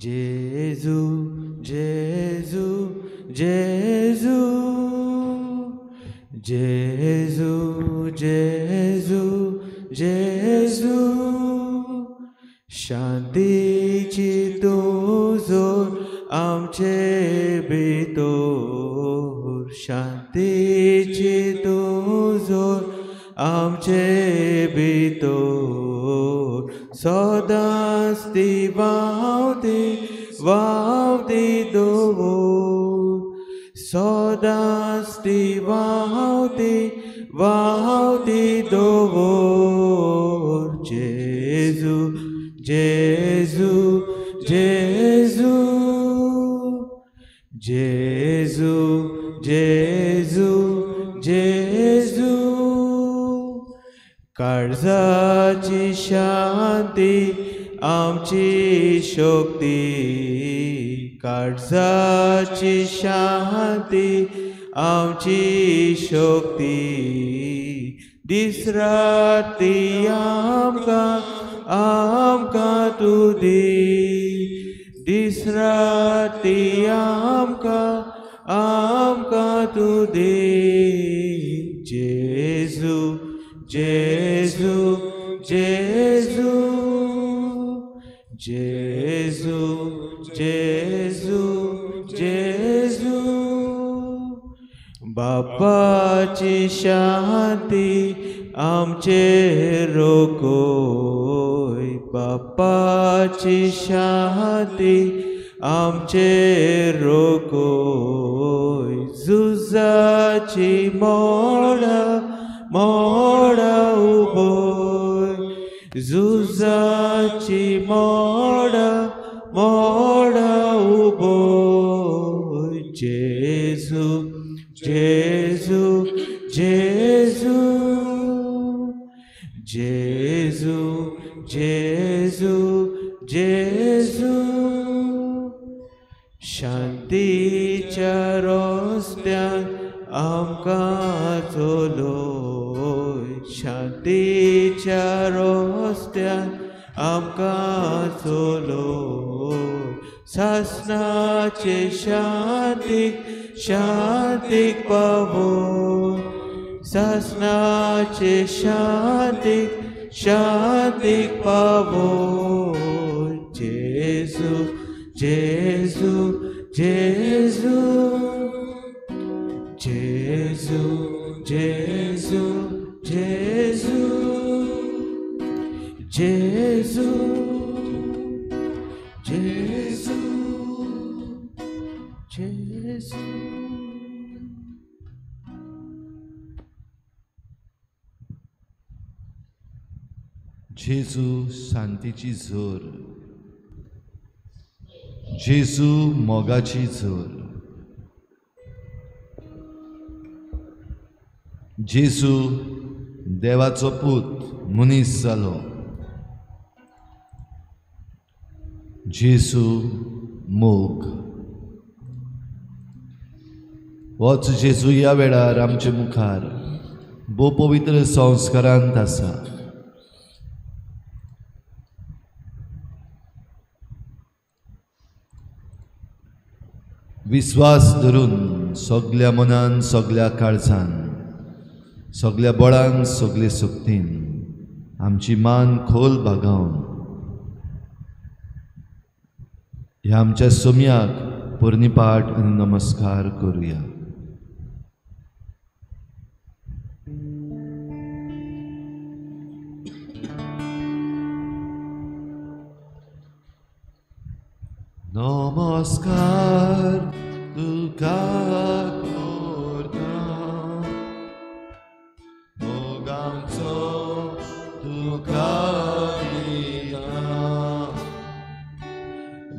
जेजू जेजू जेजू जेजू जेजू जेजू शांतीची तूं जोर आमचे भितर शांतीची तूं जोर आमचे भितर सदांच ती व्हांवती व्हांवती दवर सदांच ती व्हांवती व्हांवती दवर जेजू जेजू जेजू जेजू जेजू जेजू काळजाची शांती आमची शक्ती काळजाची शांती आमची शक्ती दीस रात ती आमकां आमकां तूं दी दीस रात ती आमकां आमकां तूं दी जेजू जेजू जेजू जेजू जेजू जेजू बापाची शांती आमचेर रोखय बापाची शांती आमचेर रोखय झुजाची मोडा मोडा उबय झुजाची मोडा मोडा उबय जेजू जेजू जेजू जेजू जेजू जेजू शांतीच्या रस्त्यान आमकां चलोय शांतीच्या रस्त्यान आमकां चलोय सासणाचे शांतीक शांतीक पावोय सासणाचे शांतीक शांतीक पावोय जेजू जेजू जेजू जेजू जेजू जेजू जेजू जेजू जेजू. जेजू शांतीची जोर, जेजू मोगाची जोर, जेजू देवाचो पूत मनीस जालो, जेजू मोग. होच जेजू ह्या वेळार आमचे मुखार भोव पवित्र संस्कारांत आसा. विस्वास धरून सगल्या मनान, सगल्या काळजान, सगल्या बळान, सगले शक्तीन आमची मान खोल बागावन ह्या आमच्या सोम्याक पुर्णीपाठ आनी नमस्कार करुया. नमस्कार तुका करता मोगांचो तुका दिता,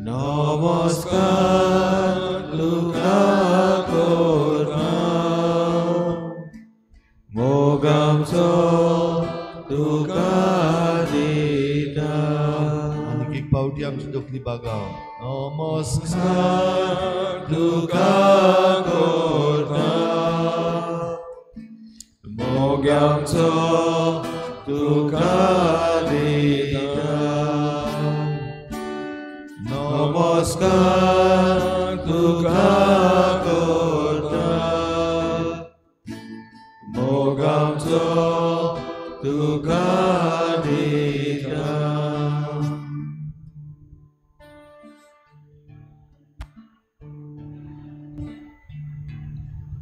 नमस्कार तुका करता मोगांचो तुका दिता. आनीक एक पावटी आमची तकली बागाव. नमस्कार तुका करता मोगांचो तुका दिता, नमस्कार तुका करता, मोग आमचो तुका दिता.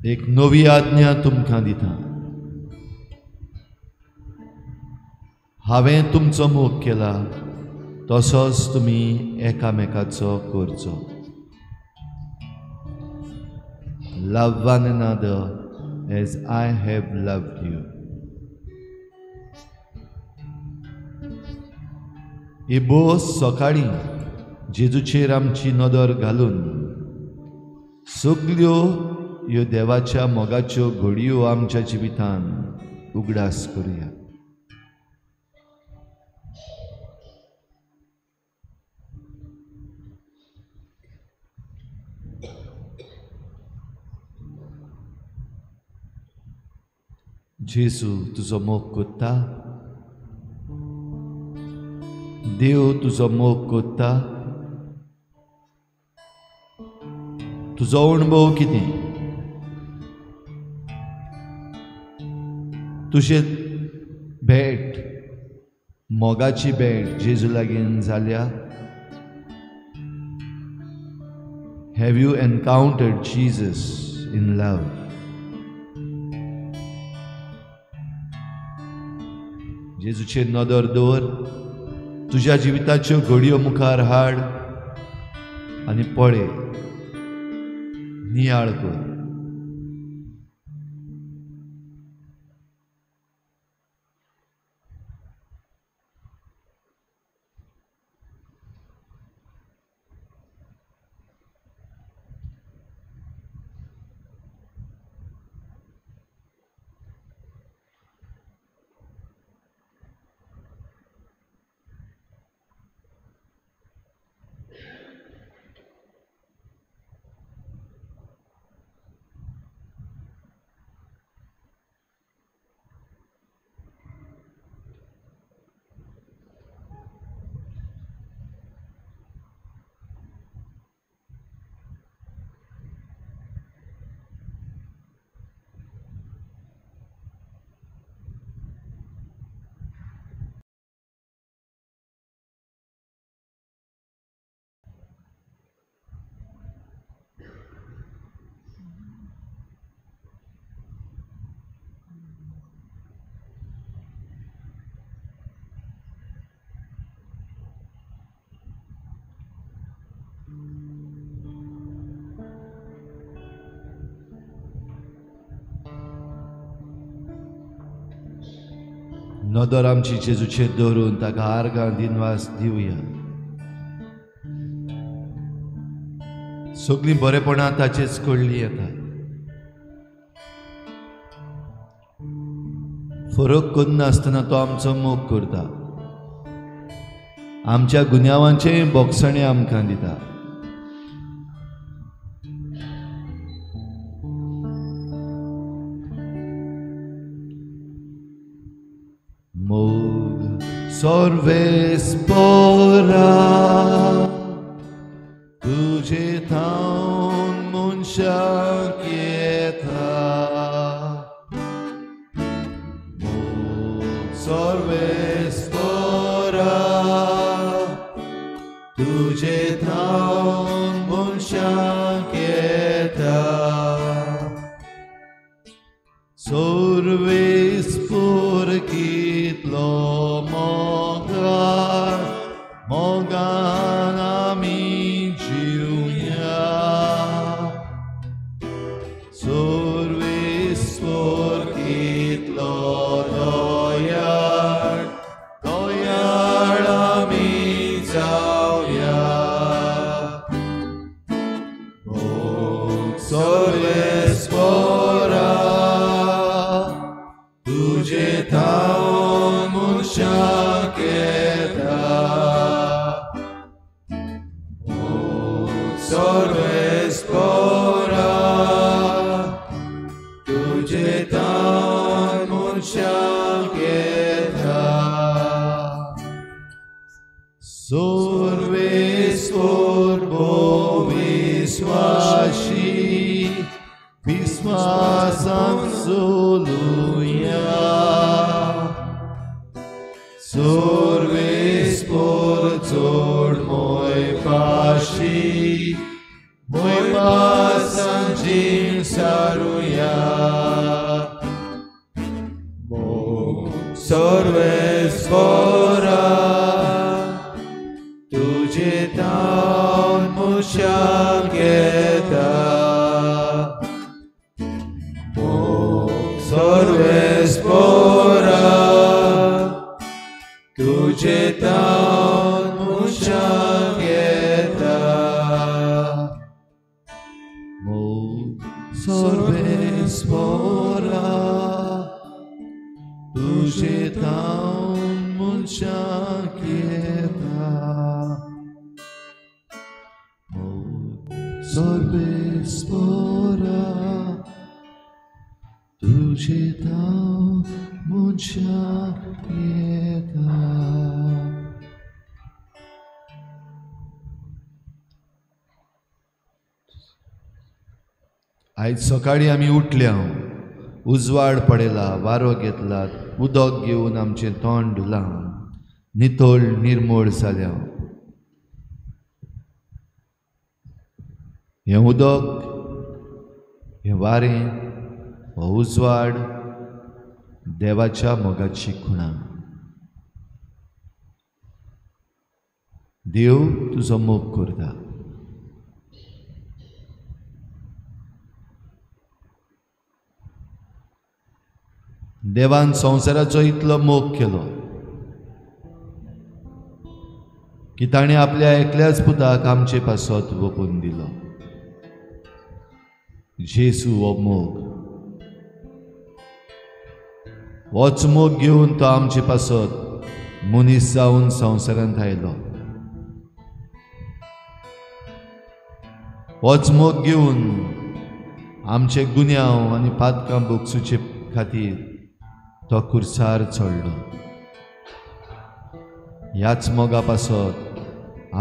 एक नवी आज्ञा तुमकां दिता, हांवें तुमचो मोग केला तसोच तुमी एकामेकाचो करचो. Love one another as I have loved you. ही बोस सकाळीं जेजूचेर आमची नदर घालून सगल्यो ह्यो देवाच्या मोगाच्यो घडयो आमच्या जिवितान उगडास करुया. जेजू तुजो मोग कोत्ता, देव तुजो मोग कोत्ता. तुजो अणभव कितें? तुजे भेट, मोगाची भेट जेजू लागीं जाल्या? Have you encountered Jesus in love? जेजूचेर नदर दवर, तुज्या जिविताच्यो घडयो मुखार हाड आनी पळय, नियाळ कर. नदर आमची जेजूचेर दवरून ताका आर्गां दिनवास दिवया. सगळीं बरेपणां ताचेच कडलीं येता. फरक करनासतना तो आमचो मोग करता, आमच्या गुन्यांवांचें बोगसणें आमकां दिता. मोग सर्वेस्पोरा तुजे थावन मनशाक येता, मोग सर्वेस्पोरा तुजे थावन मनशाक येता, सर्वेस्पोर कितलो मोगाळ, मोगान आमी जिवया, सर्वेस्पोर कितलो दयाळ, दयाळ आमी जावया, मोग सर्वेस्पोरा तुजे थावन मनशाक येता, मोग सर्वेस्पोरा तुजे थावन मनशाक येता, सर्वेस्पोर ती मोयपासान जीण सारुया मोग सर्वेस्पोरा तुजे तावन मनशाक येता मोग सर्वेस्पोरा तुजे तावन मनशाक येता मोग सर्वेस्पोरा तुजे तावन मनशाक येता मोग सर्वेस्पोरा तुजे तावन मनशाक येता. आयज सकाळीं आमी उठल्या, उजवाड पडयला, वारो घेतला, उदक घेवन आमचें तोंड धुलां, नितळ निर्मळ जाल्या. हें उदक, हें वारें, हो उजवाड देवाच्या मोगाची खुणा. देव तुजो मोग करता. देवान संवसाराचो इतलो मोग केलो की ताणें आपल्या एकल्याच पुताक आमचे पासत वोपून दिलो. जेजू हो मोग, होच मोग घेवन तो आमचे पासत मनीस जावन संवसारांत आयलो. होच मोग घेवन आमचे गुन्यांव आनी पातकां भोगसुचे खातीर तो कुर्सार चडलो. ह्याच मोगा पासत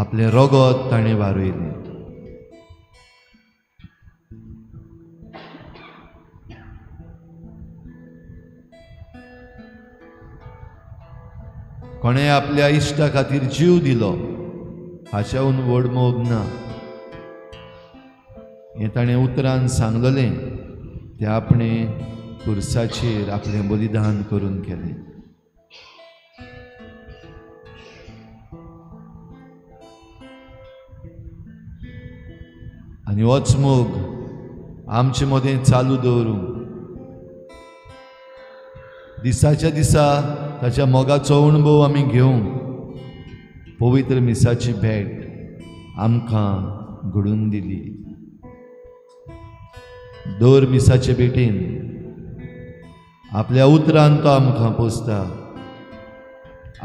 आपलें रगत ताणें वारयलें. कोणें आपल्या इश्टा खातीर जीव दिलो हाच्याहून व्हड मोग ना. हें ताणें उतरान सांगलेलें, तें आपणें कुर्साचेर आपलें बलिदान करून केलें. आनी होच मोग आमचे मदें चालू दवरूंक दिसाच्या दिसा ताच्या मोगाचो अणभव आमी घेवंक पवित्र मिसाची भेट आमकां घडून दिली. दर मिसाचे भेटीन आपल्या उतरान तो आमकां पोसता,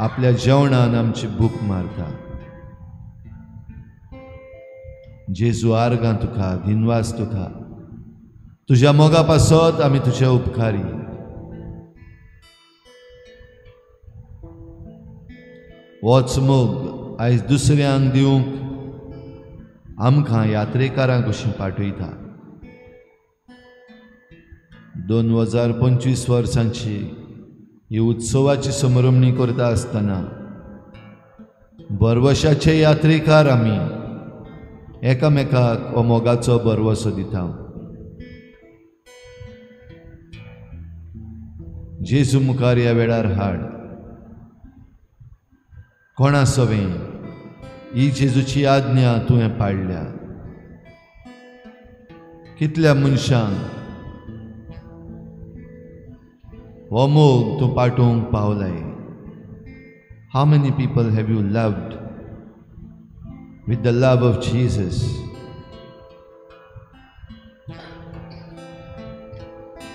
आपल्या जेवणान आमची भूक मारता. जेजू आर्गां तुका, दिनवास तुका, तुज्या मोगा पासत आमी तुजे उपकारी. होच मोग आयज दुसऱ्यांक दिवंक आमकां यात्रेकारांक कशीं पाठयता. 2025 वर्सांची ही उत्सवाची समरमणी करता आसतना बरवशाचे यात्रेकार आमी एकामेकाक हो मोगाचो बरवसो दिता. जेजू मुखार ह्या वेळार हाड कोणा सवें ही जेजूची आज्ञा तुवें पाळल्या. कितल्या मनशांक हो मोग तूं पाठोवंक पावलाय. How many people have you loved with the love of Jesus?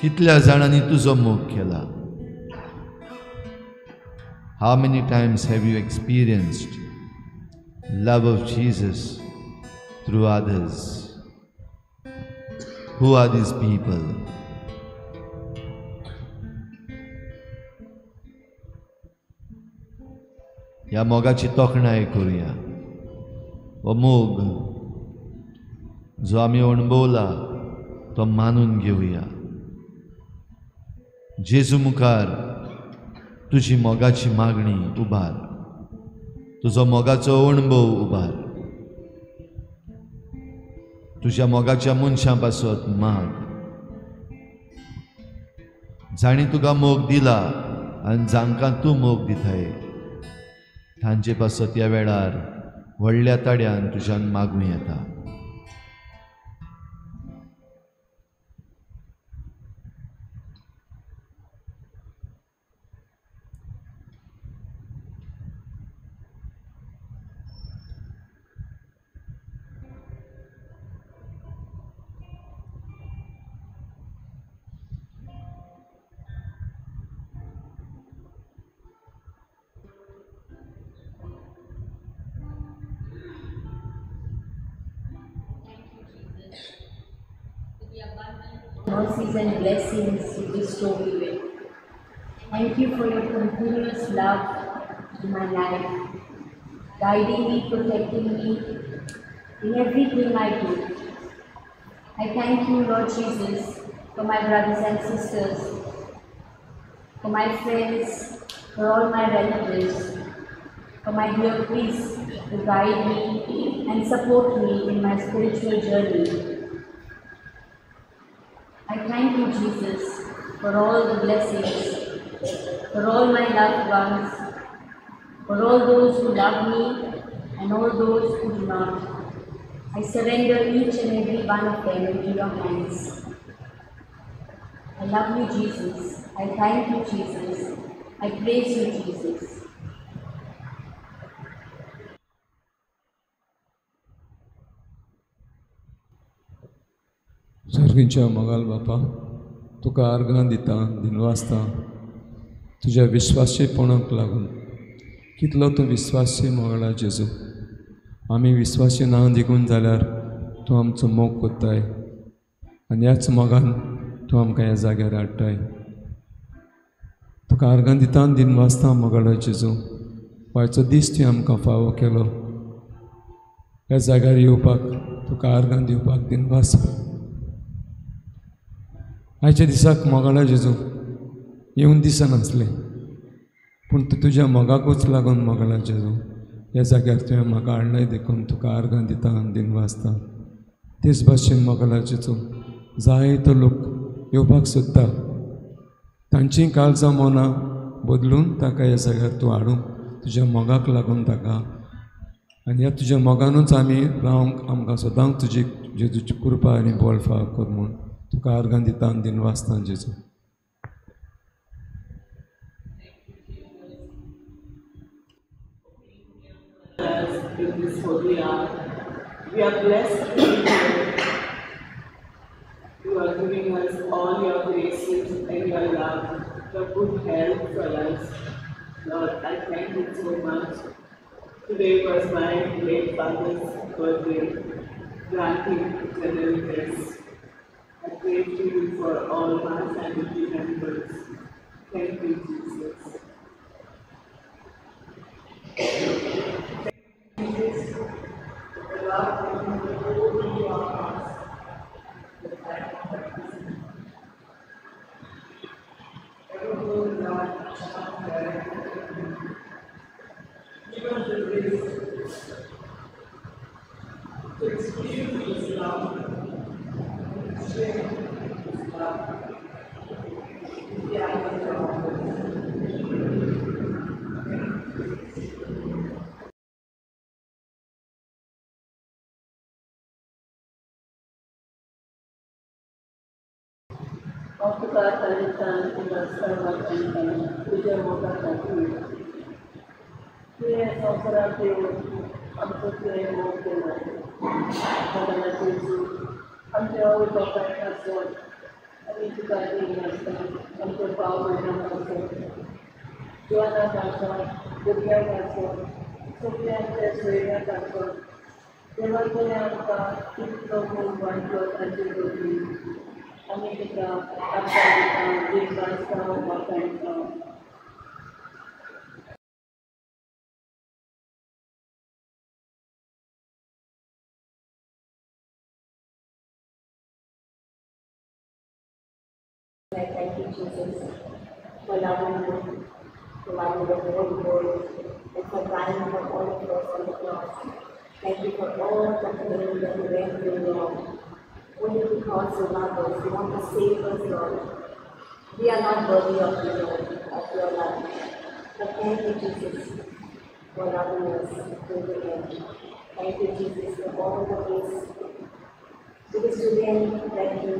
कितल्या जाणांनी तुजो मोग केला. How many times have you experienced love of Jesus through others? Who are these people? ह्या मोगाची तोखणाय करुया. हो मोग जो आमी अणभवला तो मानून घेवया. जेजू मुखार तुजी मोगाची मागणी उबार, तुजो मोगाचो अणभव उबार. तुज्या मोगाच्या मनशां पासत माग, जाणी तुका मोग दिला आनी जांकां तूं मोग दिताय तांचे पासत ह्या वेळार व्हडल्या ताड्यान तुज्यान मागूं येता. Mercies and blessings you bestow me with. Thank you for your continuous love in my life, guiding me, protecting me in everything I do. I thank you, Lord Jesus, for my brothers and sisters, for my friends, for all my relatives, for my dear priests who guide me and support me in my spiritual journey. I thank you, Jesus, for all the blessings, for all my loved ones, for all those who love me and all those who do not. I surrender each and every one of them into your hands. I love you, Jesus. I thank you, Jesus. I praise you, Jesus. सर्गींच्या मोगाल बापा, तुका आर्गां दिता, दिनवासता तुज्या विश्वासीपणाक लागून. कितलो तूं विश्वासी मोगला जेजू. आमी विश्वासी ना देखून जाल्यार तूं आमचो मोग कोत्ताय आनी ह्याच मोगान तूं आमकां ह्या जाग्यार हाडटाय. तुका आर्गां दिता, दिनवासता मोगाळा जेजू. फायचो दीस तुवें आमकां फावो केलो ह्या जाग्यार येवपाक, तुका आर्गां दिवपाक दिनवास. आयच्या दिसाक मोगाळा जेजू येवन दिसनासलें, पूण तूं तुज्या मोगाकूच लागून मोगाळा जेजू ह्या जाग्यार तुवें म्हाका हाडलें देखून तुका आर्गां दिता आनी दिनवासता. तेच भाशेन मोगाळा जेजू जायतो लोक येवपाक सोदता, तांचीं काळजां मनां बदलून ताका ह्या जाग्यार तूं हाडूंक तुज्या मोगाक लागून ताका. आनी ह्या तुज्या मोगानूच आमी रावंक आमकां सदांच तुजी जेजूची कृपा आनी बळ फाव कर म्हूण तुका आर्गां दिता आनी दिनवासता जेजू. In this holy hour, we are blessed to be here. You are giving us all your graces and your love, your good health for us. Lord, I thank you so much. Today was my late father's birthday. Grant him eternal rest. I pray to you for all my family members. Thank you, Jesus. Jesus, the love that you hold in your hearts, the time of baptism. Ever good Lord, shine directly. Give us the grace to experience this love, to share this love with the others around us. हांव तुका तारीखान तुज्या तुज्या मोगा खातीर तुवें संवसारांत येवन आमचो तुवें मोग केलो. मोगाला जेजू, आमच्या आवय बापायक आसत आमी तुका दिनवासता. आमच्या भाव भयणांक आसत, जुवानाक आसत, भुरग्यांक आसत, सगळ्यांच्या सोयऱ्यांक आसत, देवा तुवें आमकां कितलो मोग वांटलो ताचे वरवीं आमी तुका आमकां दिता, दिनवासता, वाखाणता. I thank you, Jesus, for loving me, for loving the whole world, and for dying for all of us on the cross. Thank you for all the pain that you went through, Lord. Only because you love us, you want to save us, Lord. We are not worthy of you, Lord, of your love. But thank you, Jesus, for loving us till the end. Thank you, Jesus, for all the grace. It is to them that we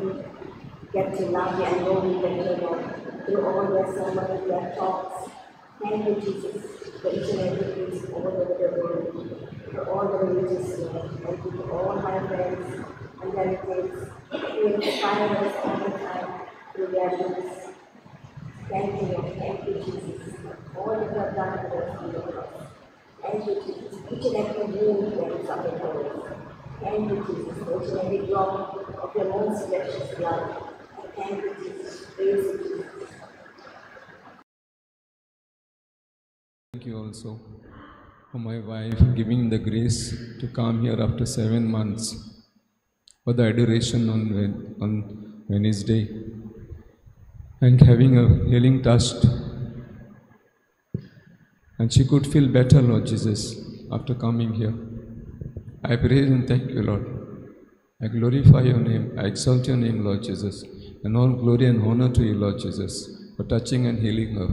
get to love you and know you better, Lord, through all their sermons, their talks. Thank you, Jesus, for each and every priest all over the world, for all the religious, Lord. Thank you for all my friends and relatives who inspire us all the time through their books. Thank you, Lord. Thank you, Jesus, for all that you have done for us in the cross. Thank you, Jesus, each and every wound that is suffered for us. Thank you, Jesus, for each and every drop of your most precious blood. Thank you, Jesus. Praise you, Jesus. Thank you also for my wife giving the grace to come here after 7 months for the adoration on Wednesday and having a healing touch. And she could feel better, Lord Jesus, after coming here. I praise and thank you, Lord. I glorify your name. I exalt your name, Lord Jesus. And all glory and honor to you, Lord Jesus, for touching and healing her.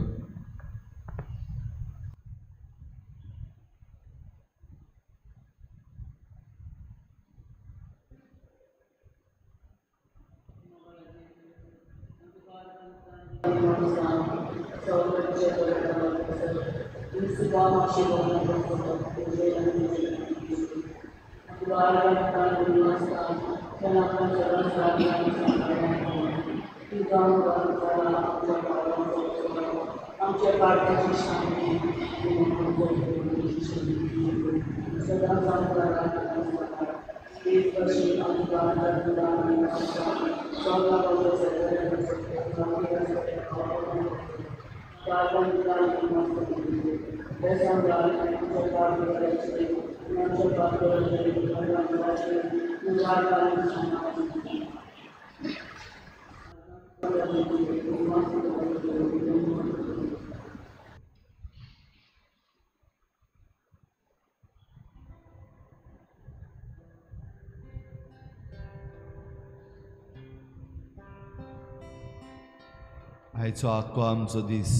आयचो आख्खो आमचो दीस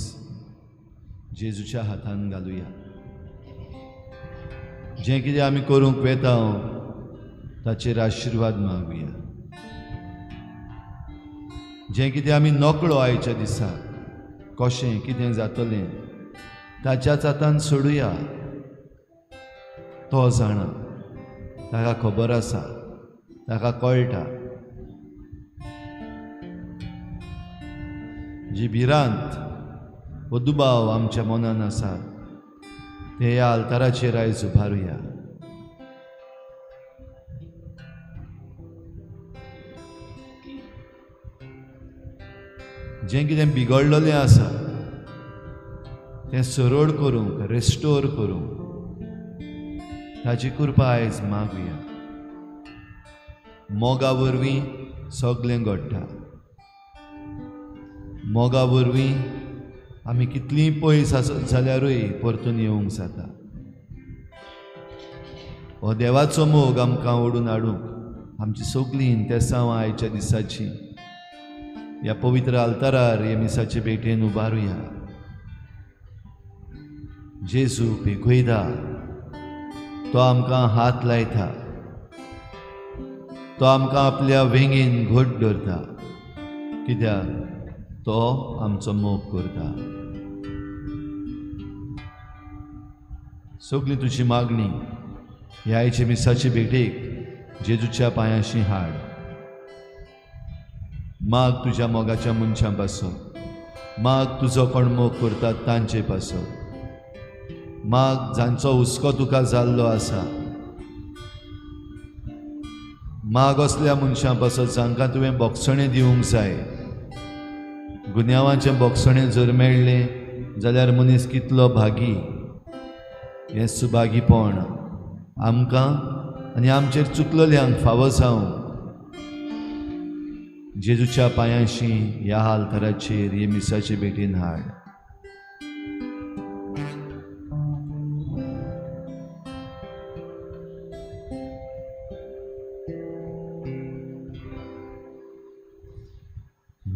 जेजूच्या हातान घालुया. जें कितें आमी करूंक वेता ताचेर आशिर्वाद मागुया. जें कितें आमी नकळो आयच्या दिसा कशें कितें जातलें ताच्याच हातान सोडुया. तो जाणा, ताका खबर आसा, ताका कळटा. जी भिरांत वो दुबाव आमच्या मनान आसा ते ह्या आल्ताराचेर आयज उबारुया. जें कितें बिगडलेलें आसा तें सरळ करूंक, रेस्टोर करूंक ताची कृपा आयज मागुया. मोगा वरवीं सगळें घडटा. मोगा वरवीं आमी कितलीं पयस आसत जाल्यारूय परतून येवंक जाता. हो देवाचो मोग आमकां ओडून हाडूंक आमची सगळीं इंतेसांवां आयच्या दिसाची ह्या पवित्र आल्तारार हे मिसाचे भेटेन उबारुया. जेजू बेगोयदा, तो आमकां हात लायता, तो आमकां आपल्या वेंगेन घट दवरता, कित्याक तो आमचो मोग करता. सगळी तुजी मागणी ह्या आयचे मिसाचे भेटेक जेजूच्या पांयाशी हाड. माग तुज्या मोगाच्या मनशां पासत, माग तुजो कोण मोग करता तांचे पासत, माग जांचो हुस्को तुका जाल्लो आसा, माग असल्या मनशां पासत जांकां तुवें बोगसणें दिवंक जाय. गुन्यांवाचें बोगसणें जर मेळ्ळें जाल्यार मनीस कितलो भागी. हें सुभागीपण आमकां आनी आमचेर चुकलेल्यांक फावो जावं. जेजूच्या पांयांशी ह्या आल्ताराचेर हे मिसाचे भेटेन हाड.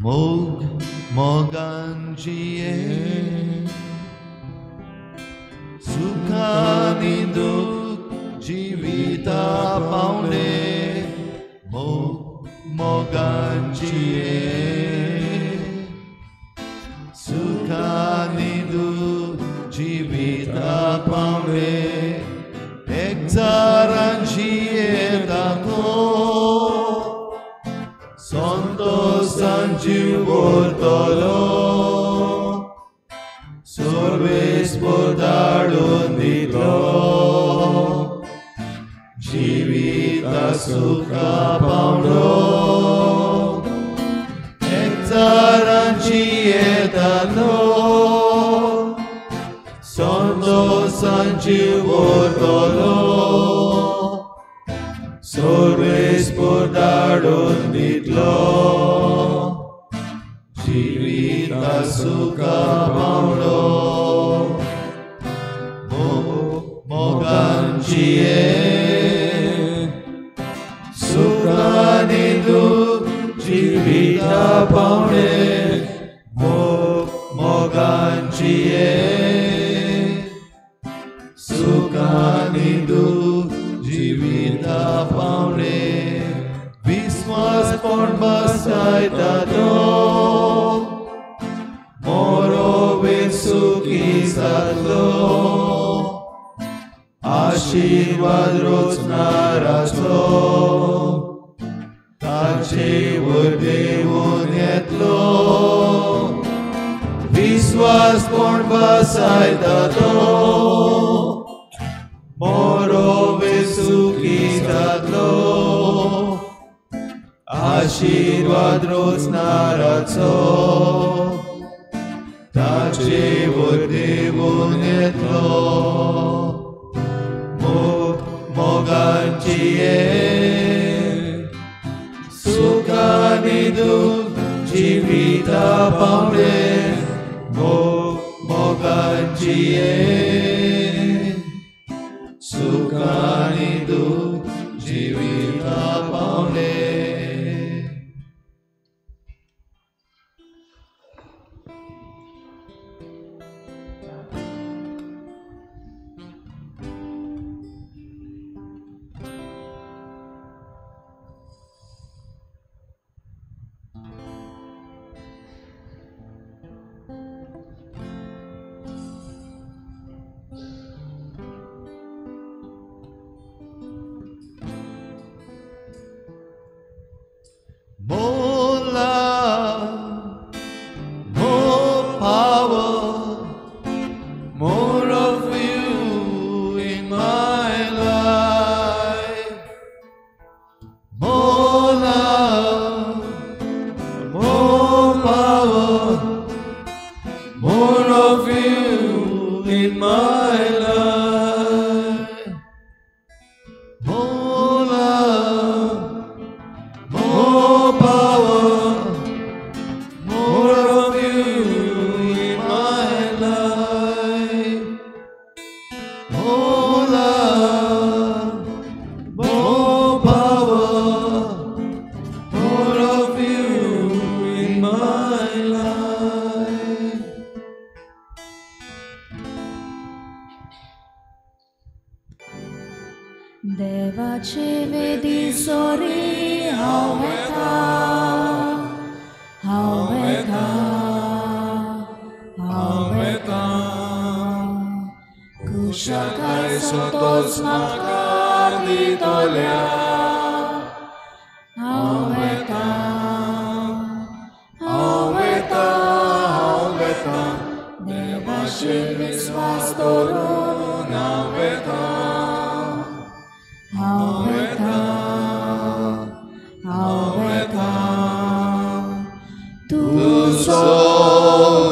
मोग मोगांची सुखानी दुख जिविता पावणे मोग मोगांची सुखानी दुख जिविता पावणे एकचारांची येता तो संतोषान जीव भरतलो सर्वेस्पर धाडून दितलो जिविता सुखा पावलो एकचारांची येता तो संतोषान जीव भरतलो सर्वेस्पर धाडून दितलो जिविता सुखा पावलो मोगांची सुखानी दुख जिविता पावणे मोगांची सुखानी दुख जिविता पावणे विश्वास कोण बसायता तो मोरो सुखी जातलो आशीर्वाद रोचणाराचो ताचे वयर देवून येतलो विश्वास कोण बसायता तो मोरो सुखी जातलो आशीर्वाद रोचणाराचो ताचे वयर देवून येतलो मोगांची सुखानी दुख जिविता पावणे मोगांची सुखानी दुख जिविता पावणे. More love, more power, more of you in my life. More love, more power, more of you in my life. More love, more power, more of you in my life. More love, more power, more of you in my life. देवाचे वेदी sorry हांव वेता, हांव वेता, हांव वेता. कुशाकाय संतोष म्हाका दितल्या. हांव वेता, हांव वेता, हांव वेता. देवाचेर विस्वास दवरून हांव वेता. हांव वेता, हांव वेता. तुजो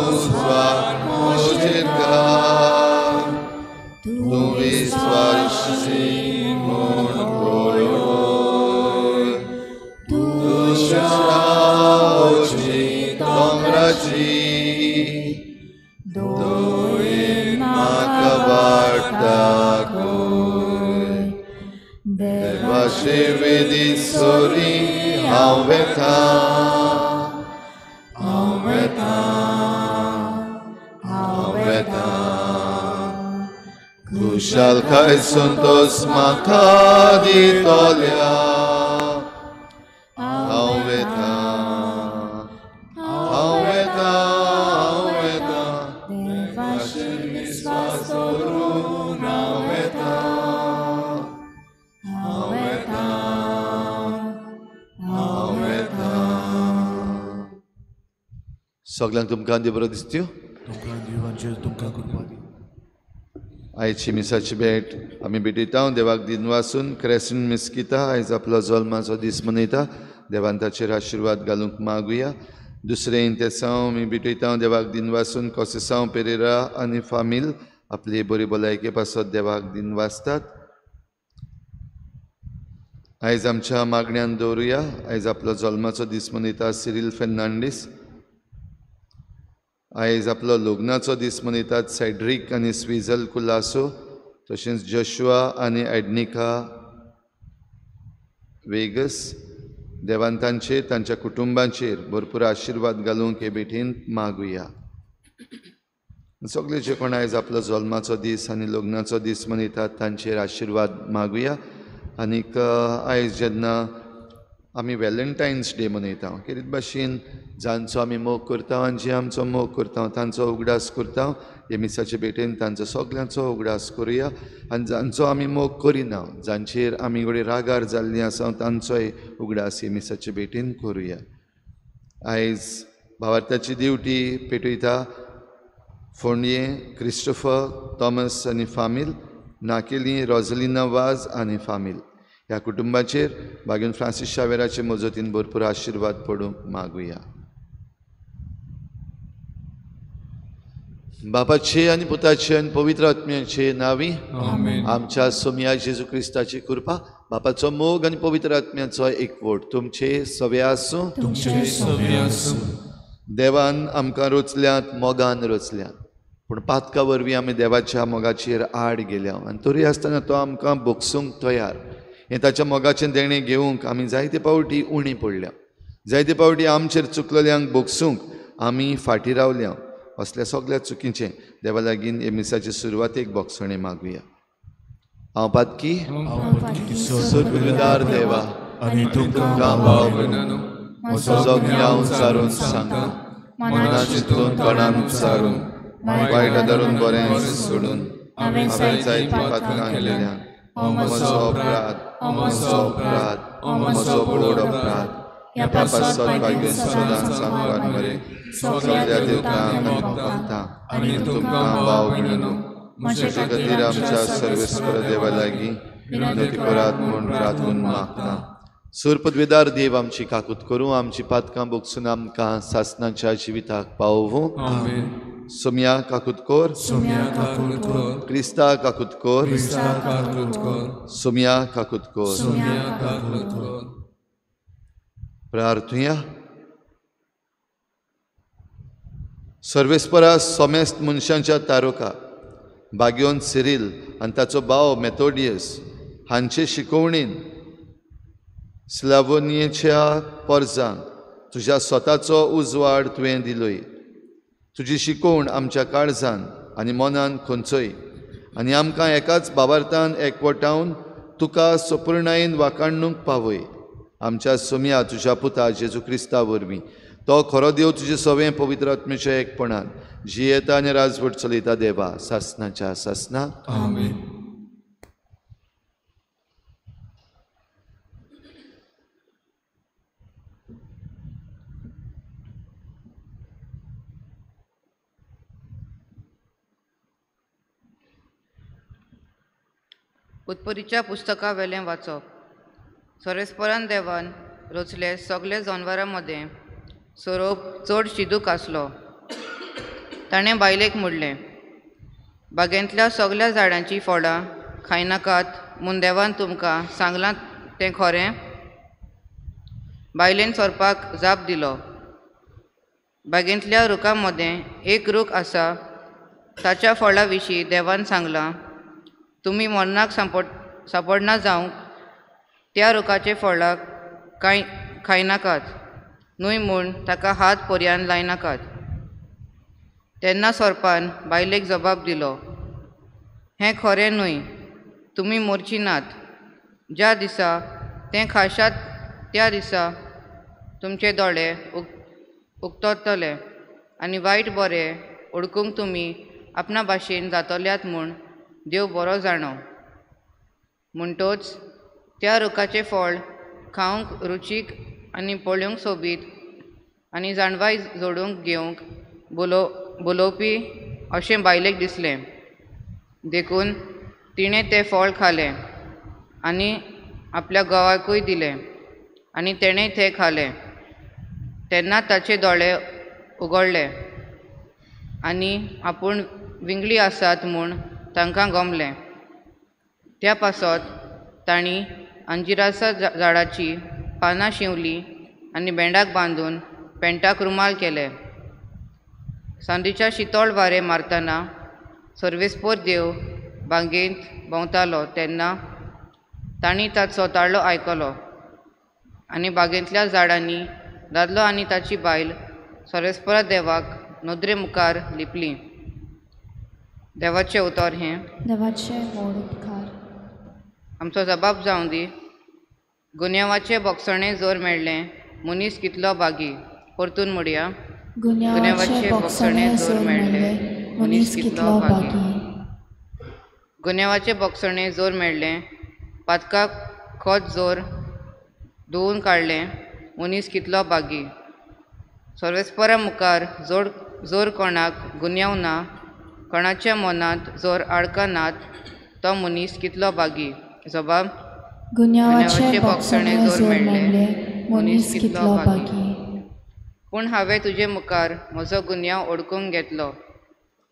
उजवाड म्हजेर घाल, तूं विस्वासी म्हूण पळय. तुज्या उजवी दोंगराची दोळीन म्हाका वाट दाखय. देवाचे वेदी सोरी हांव वेता, खुशालकाय संतोस म्हाका दितल्या. हांव वेता, हांव वेता, हांव वेता, देवाचेर विस्वास दवरून हांव वेता, हांव वेता, हांव वेता. सगल्यांक तुमकां देव बरो दिसत्यो. तुमकां देवाचेर तुमकां कृपा दी. आयची मिसाची भेट आमी भेटयता. देवाक दिनवासून क्रेसन मिस्किता आयज आपलो जल्माचो दीस मनयता. देवान ताचेर आशिर्वाद घालूंक मागुया. दुसरें इंतेसांव आमी भेटयता. देवाक दिनवासून कोसेसांव पेरेरा आनी फामील आपली बरी भलायके पासत देवाक दिनवासतात. आयज आमच्या मागण्यान दवरुया. आयज आपलो जल्माचो दीस मनयता सिरील फेर्नांडीस. आयज आपलो लग्नाचो दीस मनयतात सॅड्रीक आनी स्विझल कुलासो, तशेंच जोशुआ आनी एडनिका वेगस. देवान तांचेर तांच्या कुटुंबांचेर भरपूर आशिर्वाद घालूंक हे भेटीन मागुया. सगळे जे कोण आयज आपलो जल्माचो दीस आनी लग्नाचो दीस मनयतात तांचेर आशिर्वाद मागुया. आनीक आयज जेन्ना आमी वेलेंटायन्स डे मनयता, केरीत भाशेन जांचो आमी मोग करता आनी जे आमचो मोग करता तांचो उगडास करता, हे मिसाचे भेटेन तांचो सगल्यांचो उगडास करुया. आनी जांचो आमी मोग करिना, जांचेर आमी घडये रागार जाल्लीं आसा तांचोय उगडास हे मिसाचे भेटेन करुया. आयज भावार्थाची दिवटी पेटयता फोंडये क्रिस्टोफर थॉमस आनी फामील, नाकेली रोजलिना वाज आनी फामील. ह्या कुटुंबाचेर बागेन फ्रांसीस शावेराचे मजतीन भरपूर आशिर्वाद पडूंक मागुया. बापाचे आनी पुताचे आनी पवित्र आत्म्याचे नांवी आमच्या सोमया जेजू क्रिस्ताची कृपा, बापाचो मोग आनी पवित्र आत्म्याचो एकवट तुमचे सवे आसूं. देवान आमकां रचल्यात, मोगान रचल्यात, पूण पातका वरवीं आमी देवाच्या मोगाचेर आड गेल्या आनी तरी आसतना तो आमकां भोगसूंक तयार. हें ताच्या मोगाचें देणें घेवंक आमी जायते पावटी उणी पडल्या, जायते पावटी आमचेर चुकलेल्यांक भोगसूंक आमी फाटीं रावल्या. असल्या सगळ्या चुकीचें देवा लागीं हे मिसाचे सुरवातेक भोगसणें मागुया. हांव पातकी सुरबुदार देवा आनी तुमकां भाव भयणांनो म्हजो गुन्यांव सारून सांगता, मनान चिंतून तोंडान उच्चारून वायट धरून बरें सोडून हांवें जायतीं पातकां केल्या. म्हजो अपराध, म्हजो अपराध, म्हजो व्हड अपराध. ह्या पासत भाग्य सदांच सामकार मरे सगळ्या देवतांक आनी भक्तांक आनी तुमकां भाव भयणांनो म्हजे खातीर आमच्या सर्वेस्पर देवा लागीं विनंती करात म्हूण प्रार्थून मागता. सुरपदवेदार देव आमची काकूत करूं, आमची पातकां भोगसून आमकां सासनाच्या जिविताक पावोवं. सोम्या काकूत कोर, क्रिस्ता काकूत कोर, सोम्या काकूत कोर. प्रार्थुया. सर्वेस्परा सोमेस्त मनशांच्या तारुका बाग्योन सिरील आनी ताचो भाव मेथोडियस हांचे शिकोवणीन स्लावोनियेच्या पोरजांक तुज्या स्वताचो उजवाड तुवें दिलोय. तुजी शिकोवण आमच्या काळजान आनी मनान खंचय आनी आमकां एकाच बाबार्थान एकवटावन तुका सपुर्णायेन वाखाणूंक पावय. आमच्या सोम्या तुज्या पुता जेजू क्रिस्ता वरवीं तो खरो देव तुजे सवें पवित्र आत्म्याच्या एकपणान जियेता आनी राजवट चलयता देवा सासनाच्या सासना. आमेन. उत्पत्तीच्या पुस्तका वेलें वाचप. सर्वेस्परान देवान रचले सगळे जनवरां मदें सोरोप चड शिदूक आसलो. ताणें बायलेक म्हणलें, बागेंतल्या सगळ्या झाडांचीं फळां खायनाकात म्हूण देवान तुमकां सांगलां तें खरें? बायलेन सोरपाक जाप दिलो, बागेंतल्या रुखां मदें एक रूख आसा, ताच्या फळां विशीं देवान सांगलां तुमी मरणाक सांपडना जावंक त्या रुखाचे फळां कांय खायनाकात न्हय म्हूण ताका हात पर्यान लायनाकात. तेन्ना सोरपान बायलेक जबाब दिलो, हें खरें न्हय, तुमी मोरची नात. ज्या दिसा तें खाशात त्या दिसा तुमचे दोळे उक्ततले आनी वायट बरें ओळखूंक तुमी आपणा भाशेन जातल्यात म्हूण देव बरो जाणो. म्हणटोच त्या रुखाचें फळ खावंक रुचीक आनी पळोवंक सोबीत आनी जाणवाय जोडूंक घेवंक बोलोवपी अशें बायलेक दिसलें. देखून तिणें तें फळ खालें आनी आपल्या घोवाकूय दिलें आनी तेणें तें खालें. तेन्ना ताचे दोळे उगडले आनी आपूण विंगळी आसात म्हूण तांकां गमलें. त्या पासत तांणी अंजिरासा झाडाची पानां शिंवलीं आनी भेंडाक बांदून पेंटाक रुमाल केले. सांजेच्या शितोळ वारें मारतना सर्वेस्पोर देव बागेंत भोंवतालो तेन्ना तांणी ताचो ताळो आयकलो आनी बागेंतल्या झाडांनी दादलो आनी ताची बायल सर्वेस्पोरा देवाक नदरे मुखार लिपलीं. देवाचें उतर हें. देवाचें व्हड उपकार. आमचो जबाब जावं दी. गुन्यांवाचें बोगसणें जोर मेळ्ळें मनीस कितलो बागी. परतून म्हणया. गुन्यांवाचें बोगसणें जोर मेळ्ळें मनीस कितलो बागी. गुन्यांवाचें बोगसणें जोर मेळ्ळें पातकाक खोत जोर धुवून काडलें मनीस कितलो बागी. सर्वेस्परा मुखार जोर कोणाक गुन्यांव ना, कोणाच्या मनांत जोर आडकां नात, तो मनीस कितलो बागी. जबाब. गुन्यांवाचें बोगसणें जोर मेळ्ळें मनीस कितलो बागी. पूण हांवें तुजे मुखार म्हजो गुन्यांव ओडकूंक घेतलो,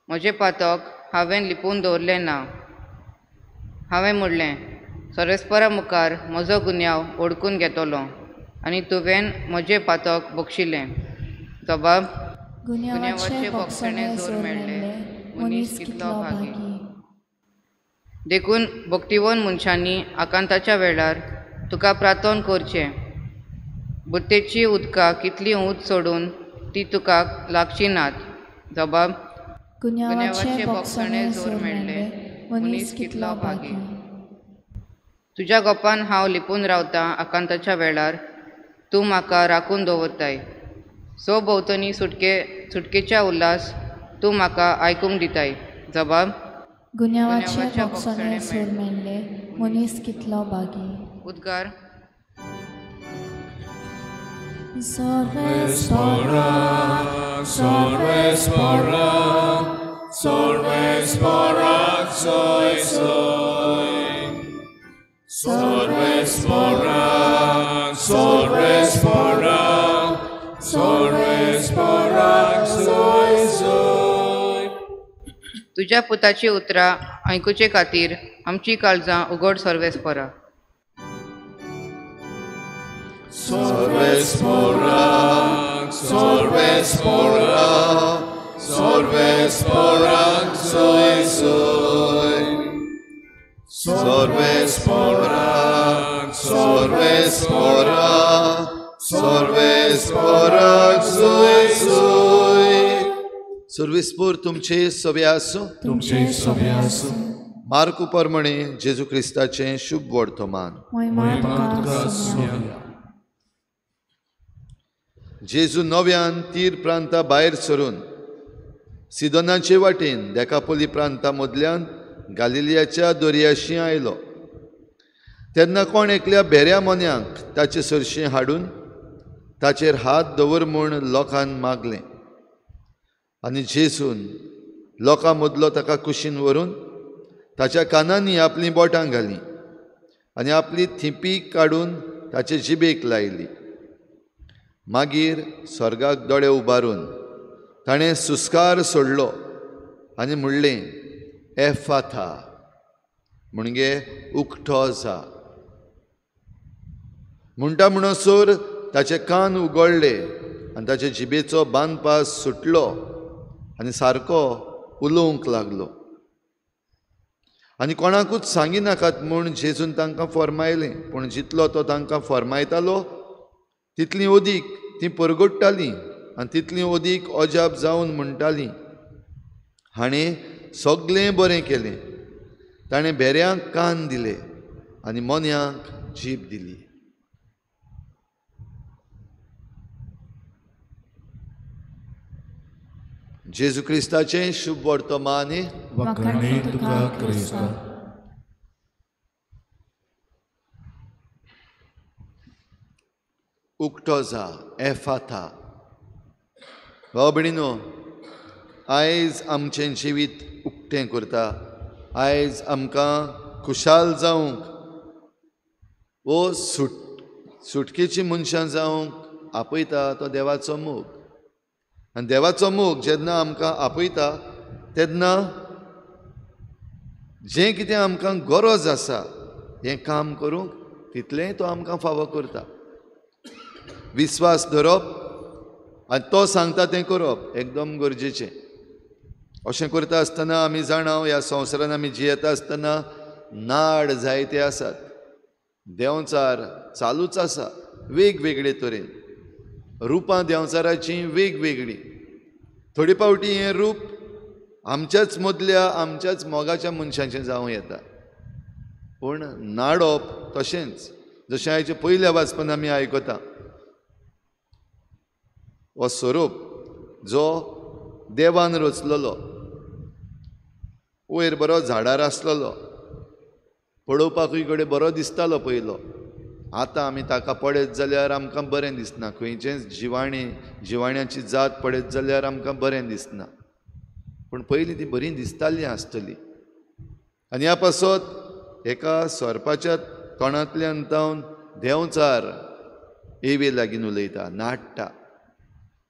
म्हजें पातक हांवें लिपून दवरलें ना. हांवें म्हणलें, सर्वेस्परा मुखार म्हजो गुन्यांव ओडकून घेतलो आनी तुवें म्हजें पातक बक्षिलें. जबाब. गुन्यांवाचें बोगसणें जोर मेळ्ळें मनीस कितलो बागी. देखून भक्तिवन मनशांनी आकांताच्या वेळार तुका प्रार्थना करचें. बुत्तेची उदकां कितलीं ऊंच सोडून ती तुका लागची नात. जबाब. गुन्यांवाचें बोगसणें जोर मेळ्ळें मनीस कितलो बागी. तुज्या गोपान हांव लिपून रावतां आकांताच्या वेळार तूं म्हाका राखून दवरताय. सो भोंवतणी सुटकेच्या उल्हास तूं म्हाका आयकूंक दिताय. जबाब. गुन्यांवाचें बोगसणें जोर मेळ्ळें मनीस कितलो बागी. उद्गार. Sorvespora, sorvespora, sorvespora, soi soi. Sorvespora, sorvespora, sorvespora, soi soi. तुज्या पुताची उतरां आयकुचे खातीर आमची काळजां उगड सर्वेस्परा. Sorvespora, sorvespora, sorvespora, soi soi. Sorvespora, sorvespora, sorvespora, soi soi. सर्वेस्पोर तुमचे सवे आसूं. तुमचे सवे आसूं. मार्कू परमणे जेजू क्रिस्ताचें शुभ वर्तमान. जेजू नव्यान तीर प्रांता भायर सरून सिदोनाचे वाटेन देकापोली प्रांता मदल्यान गालिलियाच्या दर्याशी आयलो. तेन्ना कोण एकल्या भेऱ्या मोन्यांक ताचे सरशीं हाडून ताचेर हात दवर म्हूण लोकान मागलें. आनी जेजून लोकां मदलो ताका कुशीन व्हरून ताच्या कानांनी आपलीं बोटां घालीं आनी आपली थिंपी काडून ताचे जिबेक लायली. मागीर स्वर्गाक दोळे उबारून ताणें सुस्कार सोडलो आनी म्हणलें, एफाथा, म्हणजे उकतो जा. म्हणटा म्हणसर ताचे कान उगडले आनी ताचे जिबेचो बांदपास सुटलो आनी सारको उलोवंक लागलो. आनी कोणाकूच सांगिनाकात म्हूण जेजून तांकां फर्मायलें. पूण जितलो तो तांकां फर्मायतालो तितलीं अदीक तीं परगट्टालीं आनी तितलीं अदीक अजाप जावन म्हणटालीं, हाणें सगळें बरें केलें, ताणें भेऱ्यांक कान दिले आनी मोन्यांक जीब दिली. जेजू क्रिस्ताचें शुभ वर्तमान. वाखाणे तुका क्रिस्ता. उक्तो जा, एफाथा. भाव भयणीनो, आयज आमचें जिवीत उक्तें करता. आयज आमकां खुशाल जावंक वो सुटकेची मनशां जावंक आपयता तो देवाचो मोग. आनी देवाचो मोग जेन्ना आमकां आपयता तेन्ना जें कितें आमकां गरज आसा हें काम करूंक तितलेंय तो आमकां फावो करता. विस्वास धरप आनी तो सांगता तें करप एकदम गरजेचें. अशें करता आसतना आमी जाणा ह्या संवसारान आमी जियेता आसतना नाड जायते आसात, देंवचार चालूच आसा वेगवेगळे तरेन, रुपां देंवचाराचीं वेगवेगळीं. थोडे फावटी हें रूप आमच्याच मदल्या आमच्याच मोगाच्या मनशाचें जावं येता, पूण नाडप तशेंच जशें आयचे पयल्या वाचपान आमी आयकता, हो सोरोप जो देवान रचलेलो, वयर बरो झाडार आसलेलो, पळोवपाकूय कडेन बरो दिसतालो पयलो. आतां आमी ताका पळयत जाल्यार आमकां बरें दिसना, खंयचेंच जिवाण्याची जात पळयत जाल्यार आमकां बरें दिसना, पूण पयलीं ती बरी दिसताली आसतली. आनी ह्या पासत एका सोरपाच्या तोंडांतल्यान जावन देंवचार एवे लागीं उलयता, नाडटा.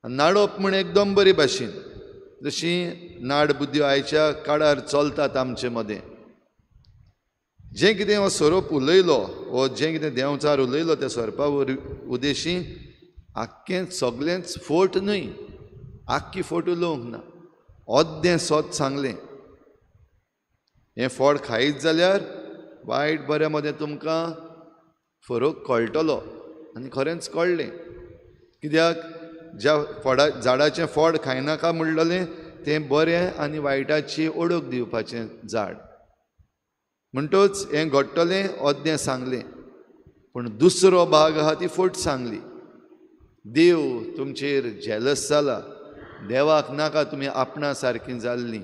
नाडप म्हण एकदम बरी भाशेन, जशी नाड बुद्धी आयच्या काळार चलतात आमचे मदें. जें कितें हो सोरोप उलयलो वो जें कितें देंवचार उलयलो त्या सोरपा उदेशी आख्खें सगळेंच फोट न्हय, आख्खी फोट उलोवंक ना, अर्दें सत सांगलें. हें फळ खायत जाल्यार वायट बऱ्या मदें तुमकां फरक कळटलो. आनी खरेंच कळ्ळें, कित्याक ज्या फळा झाडाचें फळ खायनाका म्हणलेलें तें बरें आनी वायटाची ओळख दिवपाचें झाड. म्हणटच हें घडटलें अर्दें सांगलें, पूण दुसरो भाग आहा ती फट सांगली. देव तुमचेर जेलस जाला, देवाक नाका तुमी आपणा सारकीं जाल्लीं,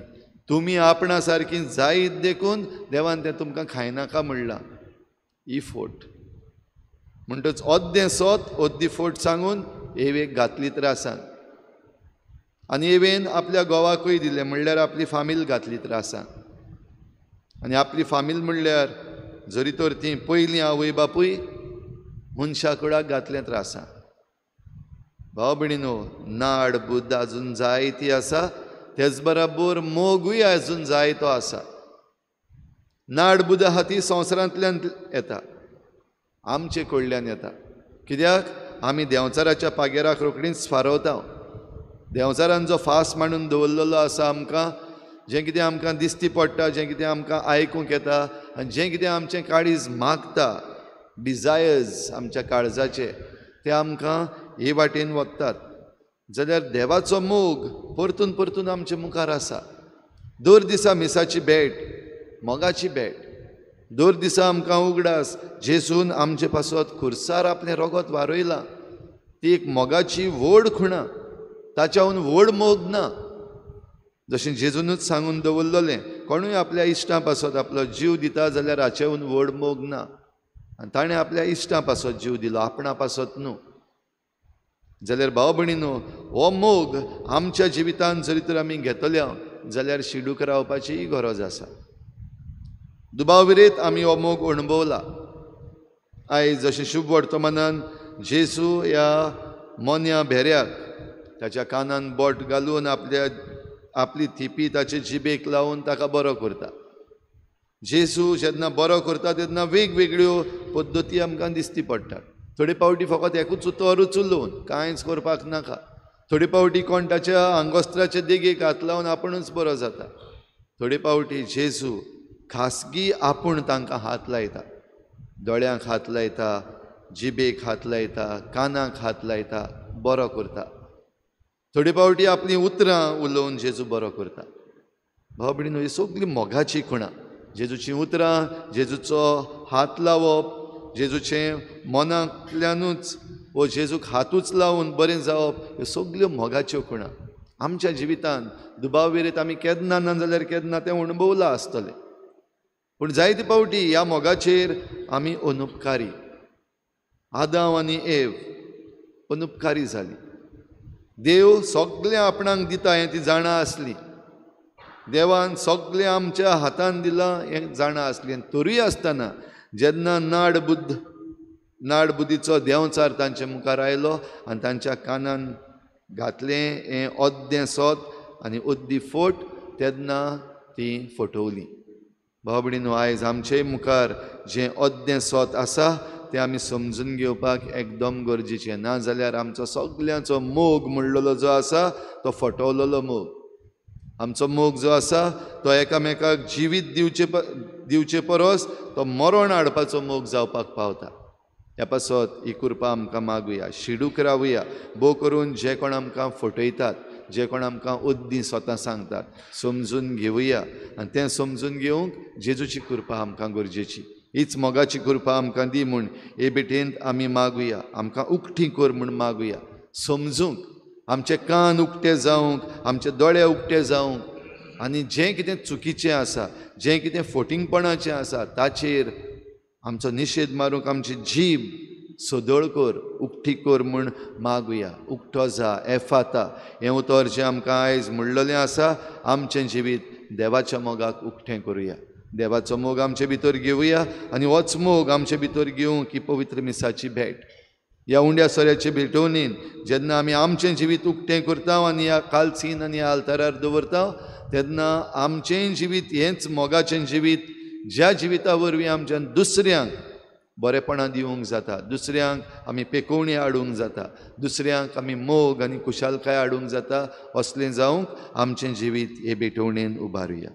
तुमी आपणा सारकीं जायत देखून देवान तें तुमकां खायनाका म्हणलां. ही फोट. म्हणटच अर्दें सत अर्दी फोट सांगून एवेक घातली त्रासान, आनी एवेन आपल्या घोवाकूय दिलें, म्हणल्यार आपली फामील घातली त्रासान. आनी आपली फामील म्हणल्यार जरी तर ती पयलीं आवय बापूय मनशा कुडाक घातलें त्रासान. भाव भयणीनो, नाड बुद्द आजून जायती आसा, तेच बराबर मोगूय आजून जायतो आसा. नाड बुद्द आहा ती संवसारांतल्यान येता, आमचे कडल्यान येता. कित्याक आमी देंवचाराच्या पागेराक रोखडीच फारवता. देंवचारान जो फास मांडून दवरलेलो आसा आमकां, जें कितें आमकां दिसती पडटा, जें कितें आमकां आयकूंक येता आनी जें कितें आमचें काळीज मागता, डिजायर्स आमच्या काळजाचे, ते आमकां हे वाटेन वतात. जाल्यार देवाचो मोग परतून परतून आमचे मुखार आसा. दर दिसा मिसाची भेट, मोगाची भेट, दर दिसा आमकां उगडास जेजून आमचे पासत खुर्सार आपलें रगत वारयलां, ती एक मोगाची व्हड खुणा, ताच्याहून व्हड मोग ना. जशें जेजूनच सांगून दवरलेलें, कोणूय आपल्या इश्टां पासत आपलो जीव दिता जाल्यार हाचेहून व्हड मोग ना. आनी ताणें आपल्या इश्टां पासत जीव दिलो, आपणा पासत न्हू. जाल्यार भाव भयणीनो, हो मोग आमच्या जिवितान जरी तर आमी घेतल्या जाल्यार शिडूक रावपाचीय गरज आसा. दुबाव विरेत आमी हो मोग अणभवला. आयज जशें शुभ वर्तमानान जेजू ह्या मोन्या भेऱ्याक ताच्या कानान बोट घालून आपल्या आपली थिपी ताचे जिबेक लावन ताका बरो करता. जेजू जेन्ना बरो करता तेन्ना वेगवेगळ्यो पद्दती आमकां दिसती पडटात. थोडे फावटी फकत एकूच उतरूच उलोवन कांयच करपाक नाका, थोडे फावटी कोण ताच्या आंगोस्त्राचे देगेक हात लावन आपूणच बरो जाता. थोडे फावटी जेजू खासगी आपूण तांकां हात लायता, दोळ्यांक हात लायता, जिबेक हात लायता, कानाक हात लायता, बरो करता. थोडे फावटी आपलीं उतरां उलोवन जेजू बरो करता. भाव भयणीनो, ही सगळी मोगाची खुणा. जेजूचीं उतरां, जेजूचो हात लावप, जेजूचें मनांतल्यानूच वो जेजूक हातूच लावन बरें जावप, ह्यो सगल्यो मोगाच्यो खुणा. आमच्या जिवितांत दुबाव विरयत आमी केन्ना ना जाल्यार केन्ना तें अणभवलां आसतलें. पूण जायते फावटी ह्या मोगाचेर आमी अनुपकारी. आदांव आनी एव अनुपकारी जाली. देव सगळें आपणाक दिता हें ती जाणा आसली. देवान सगळें आमच्या हातान दिलां हें जाणा आसली. आनी तरूय आसतना जेन्ना नाडबुद्धीचो देंवचार तांचे मुखार आयलो आनी तांच्या कानान घातलें हें अद्दें सोत आनी अद्दी फोट, तेन्ना ती फटवली. भाव भयणीनो, आयज आमचे मुखार जें अद्दें सोत आसा तें आमी समजून घेवपाक एकदम गरजेचें. ना जाल्यार आमचो सगल्यांचो मोग म्हणलेलो जो आसा तो फटवलेलो मोग. आमचो मोग जो आसा तो एकामेकाक जिवीत दिवचे परस तो मरण हाडपाचो मोग जावपाक पावता. ह्या पासत ही कृपा आमकां मागुया, शिडूक रावया. भोव करून जे कोण आमकां फटयतात, जे कोण आमकां अद्दीं स्वता सांगतात, समजून घेवया. आनी तें समजून घेवंक जेजूची कृपा आमकां गरजेची. हीच मोगाची कृपा आमकां दी म्हूण हे भेटेंत आमी मागुया. आमकां उकटी कर म्हूण मागुया. समजूंक आमचे कान उक्ते जावंक, आमचे दोळे उक्ते जावंक, आनी जें कितें चुकीचें आसा, जें कितें फोटिंगपणाचें आसा ताचेर आमचो निशेध मारूंक आमची जीब सदळ कर, उक्ती कर म्हूण मागुया. उक्तो जा, एफाता हें उतर जें आमकां आयज म्हणलेलें आसा, आमचें जिवीत देवाच्या मोगाक उक्तें करुया. देवाचो मोग आमचे भितर घेवया आनी होच मोग आमचे भितर घेवंक ही पवित्र मिसाची भेट. ह्या उंड्या सोऱ्याचे भेटवणीन जेन्ना आमी आमचें जिवीत उक्तें करता आनी ह्या कालसीन आनी ह्या आल्तारार दवरता, तेन्ना आमचें जिवीत हेंच मोगाचें जिवीत, ज्या जिविता वरवीं आमच्यान दुसऱ्यांक बरेपणां दिवंक जाता, दुसऱ्यांक आमी पेकोवणी हाडूंक जाता, दुसऱ्यांक आमी मोग आनी खुशालकाय हाडूंक जाता, असलें जावंक आमचें जिवीत हे भेटवणेन उबारुया.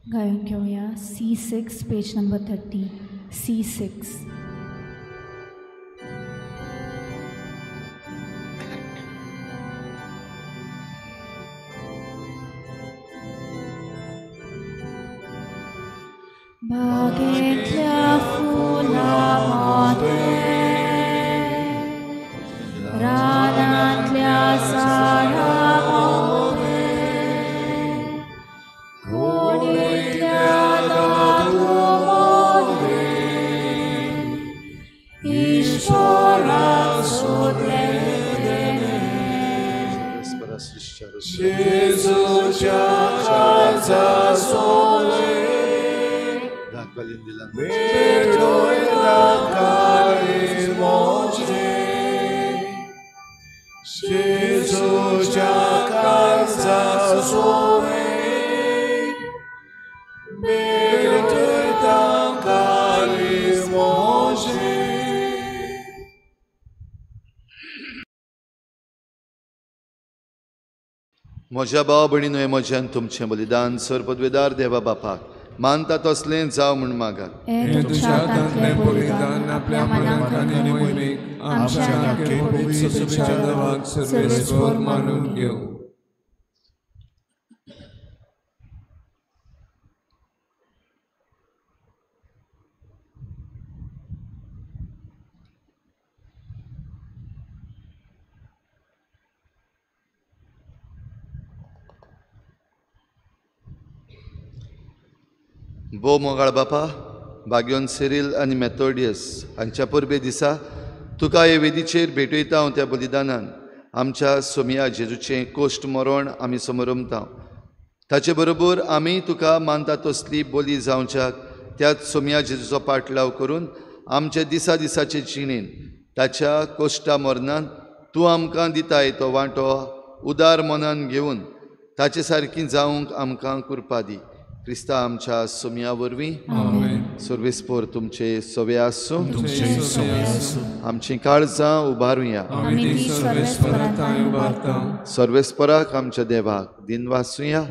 गायन घेवया C6 page number 30. C6. बागेंतल्या फुलां मोदें, रानांतल्या झाडां मोदें, कोणीतल्या दादू मोदें, ईश्वराक सोदलें देणें. जेजूच्या काळजा सोदलें, भेटयता काळीज म्हजें. जेजूच्या काळजा सोदलें, भेटयता काळीज म्हजें. म्हज्या भाव भयणीनो, हें म्हज्यान तुमचें बलिदान सर पदवेदार देवा बापाक मानता तसलें जावं म्हूण मागात. हें तुज्या हातांतलें बलिदान आपल्या मनाक आनी मोहिमेक आमच्या पवित्र सुभेच्छा देवाक सर्वेस्पर मानून घेवं. भोव मोगाळ बापा, भाग्योन सिरील आनी मेथोडियस हांच्या परबे दिसा तुका हे वेदीचेर भेटयता हांव. त्या बलिदानान आमच्या सोमिया जेजूचें कोश्ट मरण आमी समरमता. ताचे बरोबर आमी तुका मानता तसली बोली जावच्याक त्याच सोमिया जेजूचो पाटलाव करून आमच्या दिसा दिसाचे जिणेन ताच्या कोश्टा मरणान तूं आमकां दिताय तो वांटो उदार मनान घेवन ताचे सारकी जावंक आमकां कृपा दी. क्रिस्ता आमच्या सोमया वरवीं. सर्वेस्पर तुमचे सवे आसूं. आमची काळजां उबारुया. सर्वेस्पराक आमच्या देवाक दिनवासुया.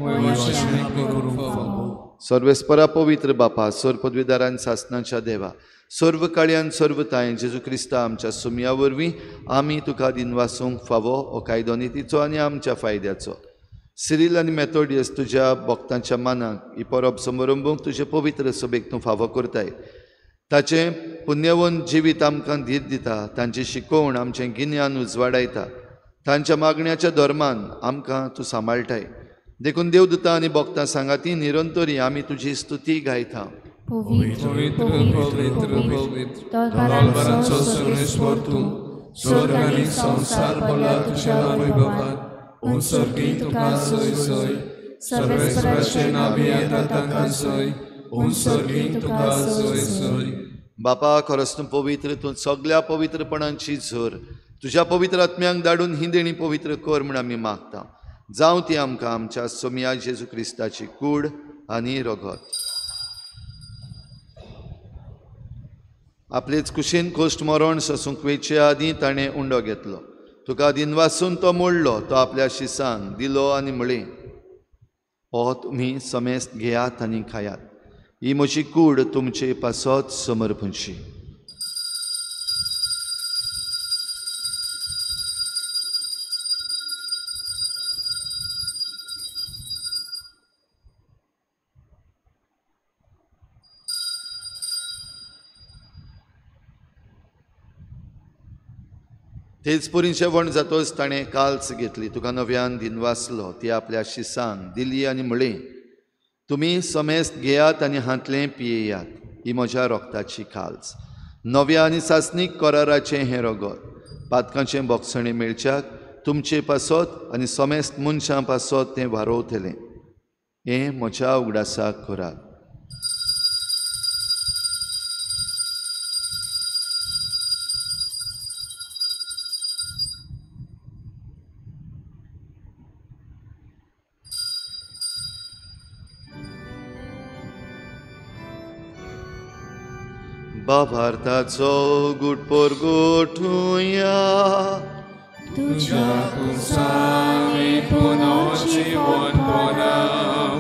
सर्वेस्परा पवित्र बापा, सर्व पदवीदारान सासनाच्या देवा, सर्व काळयान सर्व तायन जेजू क्रिस्ता आमच्या सुमया वरवीं आमी तुका दिनवासूंक फावो हो कायदो नितीचो आनी आमच्या फायद्याचो। सिरील आनी मेथोडियस तुज्या भक्तांच्या मानाक ही परब समारंभूंक तुजे पवित्र सभेक तूं फावो करताय। ताचें पुण्यवंत जिवीत आमकां धीर दिता, तांची शिकोवण आमचें गिन्यान उजवाडायता, तांच्या मागण्याच्या धर्मान आमकां तूं सांबाळटाय। देखून देवदूता आनी भक्तां सांगाती निरंतरी आमी तुजी स्तुती गायता। पवित्र पवित्र पवित्र दळभरांचो सर्वेस्पर तूं, स्वर्ग आनी संवसार भरला तुज्या वैभवान, उंसर्गी तुका सोय सोय, सर्वेस्पराचे नांव येता तांकां सोय, उंसर्गी तुका सोय सोय। बापा, खरोच तूं पवित्र, तूं सगळ्या पवित्रपणांची झर, तुज्या पवित्र आत्म्यांक धाडून ही देणी पवित्र कर म्हूण आमी मागता। जावं ती आमकां आमच्या सोमया जेजू क्रिस्ताची कूड आनी रगत। आपलेच कुशीन कोश्ट मरण सोसूंक वेचे आदीं ताणें उंडो घेतलो, तुका दिनवासून तो मोडलो, तो आपल्या शिसांक दिलो आनी म्हळें, हो तुमी समेस्त घेयात आनी खायात, ही म्हजी कूड तुमचे पासत समर्पणची। तेच परी जेवण जातोच ताणें काल्स घेतली, तुका नव्यान दिनवासलो, ती आपल्या शिसांक दिली आनी म्हळें, तुमी समेस्त घेयात आनी हांतलें पियेयात, ही म्हज्या रोगताची काल्स, नव्या आनी सासणीक कराराचें हें रगत, पातकांचें बोगसणें मेळच्याक तुमचे पासत आनी समेस्त मनशां पासत तें वारोवतलें, हें म्हज्या उगडासाक करात। बाभार्थाचो गुटपोर गोठुया, तुझ्या पुसांनी पुनर्जीवनपणा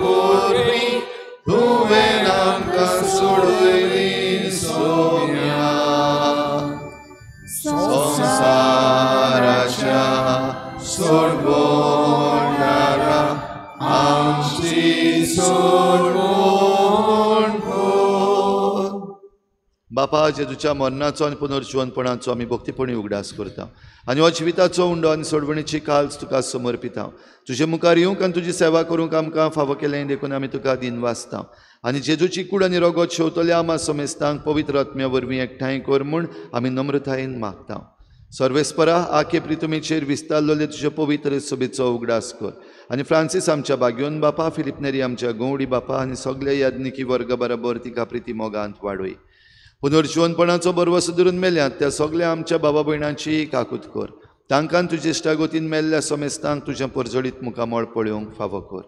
वरवीं तुवें आमकां सोडयली सोम्या, संवसाराच्या सोडवणारा आमची सोडवण कर। बापा, जेजूच्या मरणाचो आनी पुनर्जीवनपणाचो आमी भक्तीपणी उगडास करता आनी हो जिविताचो उंडो आनी सोडवणीची काल्स तुका समर्पिता। तुजे मुखार येवंक आनी तुजी सेवा करूंक आमकां फावो केलें देखून आमी तुका दिनवासता आनी जेजूची कूड आनी रगत शेवतल्या आमा समेस्तांक पवित्र आत्म्या वरवीं एकठांय कर म्हूण आमी नम्रतायेन मागता। सर्वेस्परा, आखे प्रितुमेचेर विस्तारलेले तुजे पवित्र सभेचो उगडास कर आनी फ्रांसीस आमच्या बाग्योन बापा, फिलीप नेरी आमच्या गौडी बापा आनी सगल्या याज्ञिकी वर्ग बराबर तिका प्रिती मोगांत वाडय। पुनर्जीवनपणाचो बरवस धरून मेल्यात त्या सगल्या आमच्या बाबा भयणांची काकूत कर, तांकां तुजे इश्टागतीन मेल्ल्या समेस्तांक तुजें परजळीत मुखामळ पळोवंक फावो कर।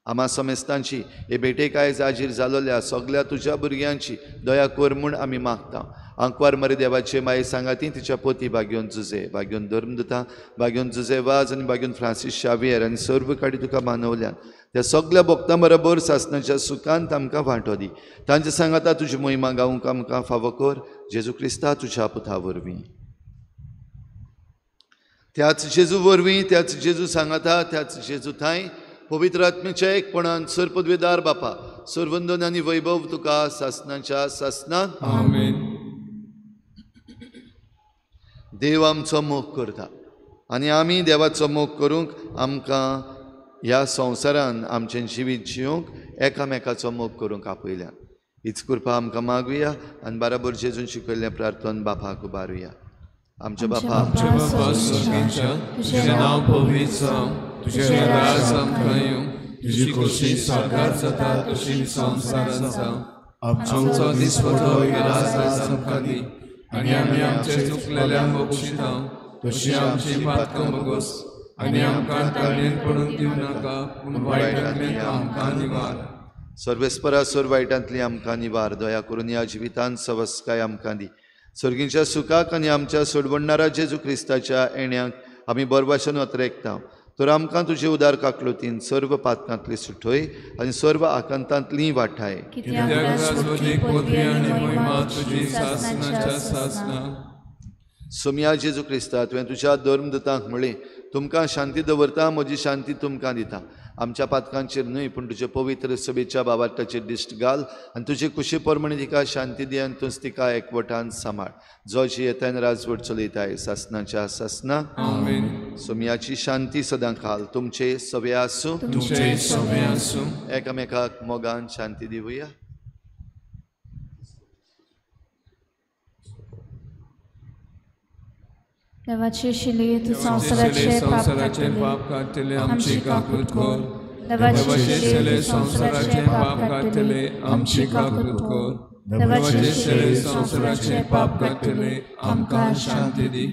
आमा समेस्तांची हे भेटेक आयज हाजीर जालोल्या सगल्या तुज्या भुरग्यांची दया कर म्हूण आमी मागता। आंकवार मरे देवाचे माये सांगाती तिच्या पोती बाग्योन जुजे, बाग्योन धर्मदूता, बाग्योन जुजे वाज आनी बाग्योन फ्रांसीस शावियर आनी सर्व काडी तुका मानवल्यान त्या सगल्या भक्तां बरोबर सासणाच्या सुखांत आमकां वांटो दी। तांचे सांगाता तुजी मोहिमा गावंक आमकां फावो कर, जेजू क्रिस्ता तुज्या पुता वरवीं। त्याच जेजू वरवीं, त्याच जेजू सांगाता, त्याच जेजू थांय पवित्र आत्म्याच्या एकपणान सर्वपदवीदार बापा, सर्वंदन आनी वैभव तुका सासणाच्या सासणान। आमेन। देव आमचो मोग करता आनी आमी देवाचो मोग करूंक आमकां ह्या संवसारान आमचें जिवीत जिवंक एकामेकाचो मोग करूंक आपयल्या। हीच कृपा आमकां मागुया आनी बराबर जेजून शिकयल्लें प्रार्थन बापाक उबारुया। आमच्या बापा, तुजें नांव पवित्र जावं, तुजें राज आमकां येवं, तुजी खोशी स्वर्गार जाता तशी संवसारांत जावं। आमचो दिसवडो राज आयज आमकां दी आनी आमी आमचे चुकलेल्यांक बक्षिता तशी आमची पातकां भोगोस आनी आमकां ताळणेर पडूंक दिवं नाका, पूण वायटांतल्यान आमकां निवार। सर्वेस्परा, सर्व वायटांतली आमकां निवार, दया करून ह्या जिवितांत सवस्काय आमकां दी। सर्गींच्या सुखाक आनी आमच्या सोडवणारा जेजू क्रिस्ताच्या येण्याक आमी बरवाशन अत्रेकता। तर आमकां तुजे उदार काकलुतीन सर्व पातकांतली सुटय आनी सर्व आकांतांतली वाठाय. सोमया जेजू क्रिस्ता, तुवें तुज्या धर्मदूतांक म्हळें, तुमकां शांती दवरता, म्हजी शांती तुमकां दिता. आमच्या पातकांचेर न्हय पूण तुजे पवित्र सभेच्या बाबाटाचेर दिश्ट घाल आनी तुजे कुशी प्रमाणे तिका शांती दी आनी तूंच तिका एकवटान सांबाळ, जो जियेतान राजवट चलयताय सासनाच्या सासना. सोमयाची शांती सदां खाल तुमचे सवे आसूं. एकामेकाक मोगान शांती दिवया. देवाचे शिले तूं संवसाराचे पाप काडटले आमची काकूत कर. देवाचे शिले संवसाराचे पाप काडटले आमची काकूत कर. देवाचे शिले संवसाराचे पाप काडटले आमकां शांती दी.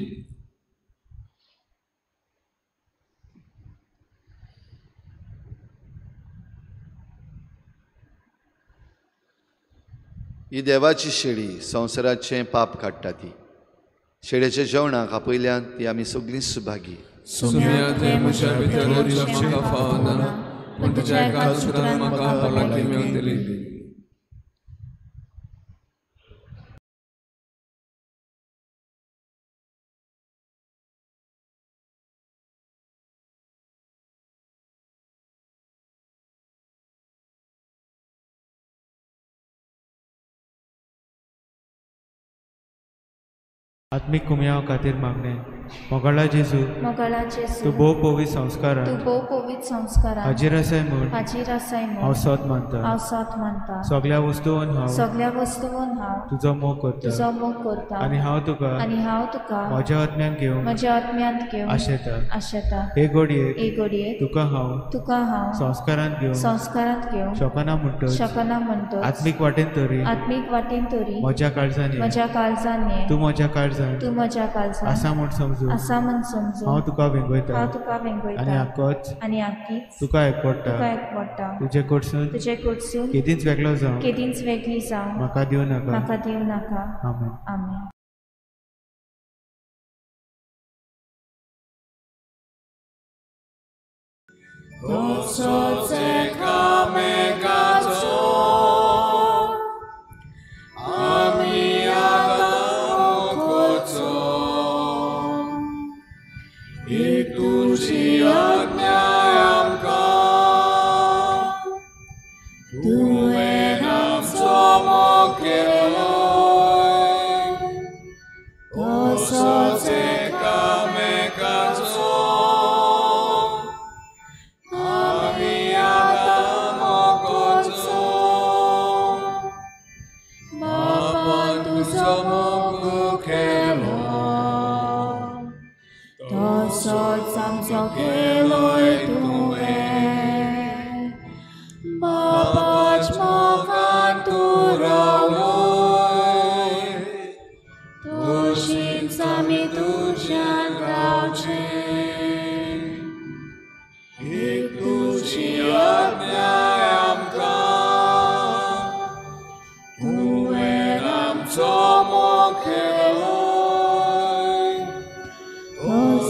ही देवाची शेळी संवसाराचें पाप काडटा. ती शेळ्याच्या जेवणाक आपयल्यान ती आमी सगळीं सुभागी. आत्मीक कुमयाव खातीर मागणें. मोगाळा जेजू, तूं भोव पवित्र संस्कारान हाजीर आसाय म्हूण हांव सत मानता. सगळ्या वस्तून हांव तुजो मोग करता आनी हांव तुका म्हज्या आत्म्यान घेवन आशेता. हे घडयेक तुका हांव संस्कारांत घेवन शकना म्हणटच आत्मीक वाटेन तरी म्हज्या काळजान तूं म्हज्या काळजान आसा म्हूण समजू हांव तुका वेंगयता आनी आकीच तुका एकवटा. तुजे कडसून केदींच वेगळो जावं म्हाका दिवं नाका. आमेन.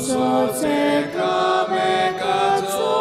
Soce kame kaco.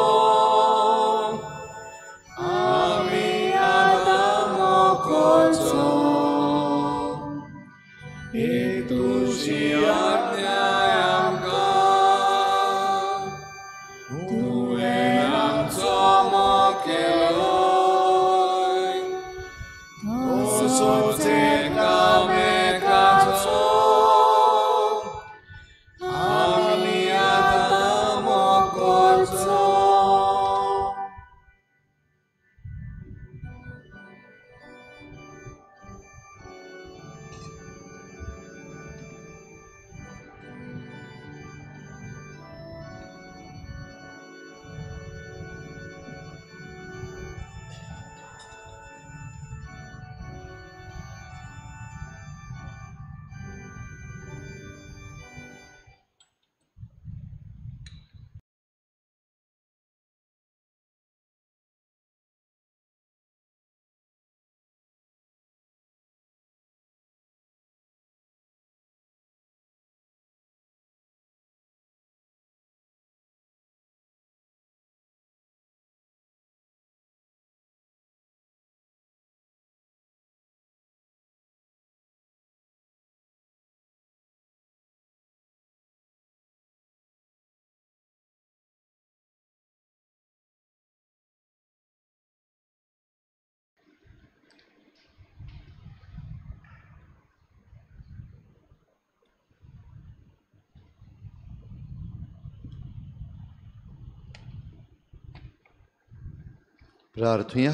प्रार्थुया.